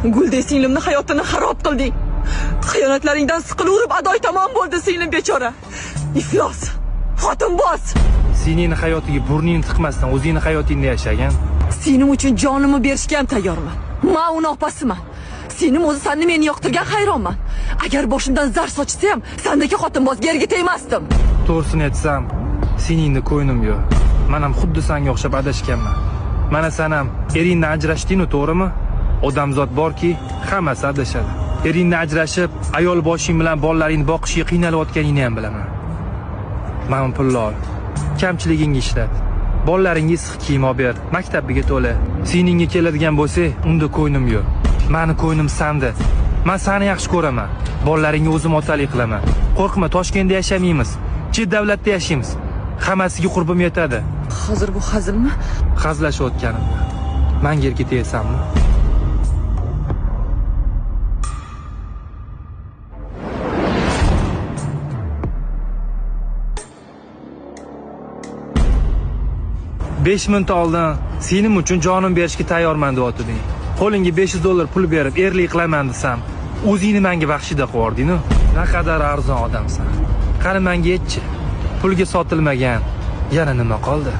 Guldek singlimni hayotini xarob qilding. Xiyonatlaringdan siqilaverib adoy tamom bo'ldi singlim bechora. Iflos. Xotinboz. Seningni hayotiga burningni tiqmasdan o'zingni hayotingda yashagan. Sening uchun jonimni berishga ham tayyorman. Men uni opasiman. Sening o'zi sanni meni yoqtirgan hayronman. Agar boshimdan zar sochsa ham, sandagi xotinbozga erga tegmasdim. To'g'risini aytsam, seningni ko'nglim yo'q. Men ham xuddi senga o'xshab adashganman. Mana sen ham eringdan ajrashding-ku, to'g'rimi? Odamzod borki, hammasi adashadi. Eringdan ajrashib, ayol boshing bilan bolalaringni boqishga qiynalayotganingni ham bilaman. Mana pulni ol. Kamchiligingni ishlat. Bolalaringga issiq kiyim olib ber, maktabiga to'la. Seningga keladigan bo'lsa, unda ko'nglim yo'q. Mani ko'nglim sanda. Men seni yaxshi ko'raman. Bolalaringga o'zim otalik qilaman. Qo'rqma, Toshkentda yashamaymiz. Chet davlatda yashaymiz. Hammasiga qurbim yetadi. Hozir bu hazilmi? Hazillashayotganimda. Manga erga tegasanmi? 5 minut oldin sening uchun jonim berishga tayyorman deyotding. Qo'lingga $500 pul berib erlik qilaman desam, o'zingni menga baxshida qilib. Naqadar arzon odamsan. Qani menga aytchi, pulga sotilmagan yana nima qoldi?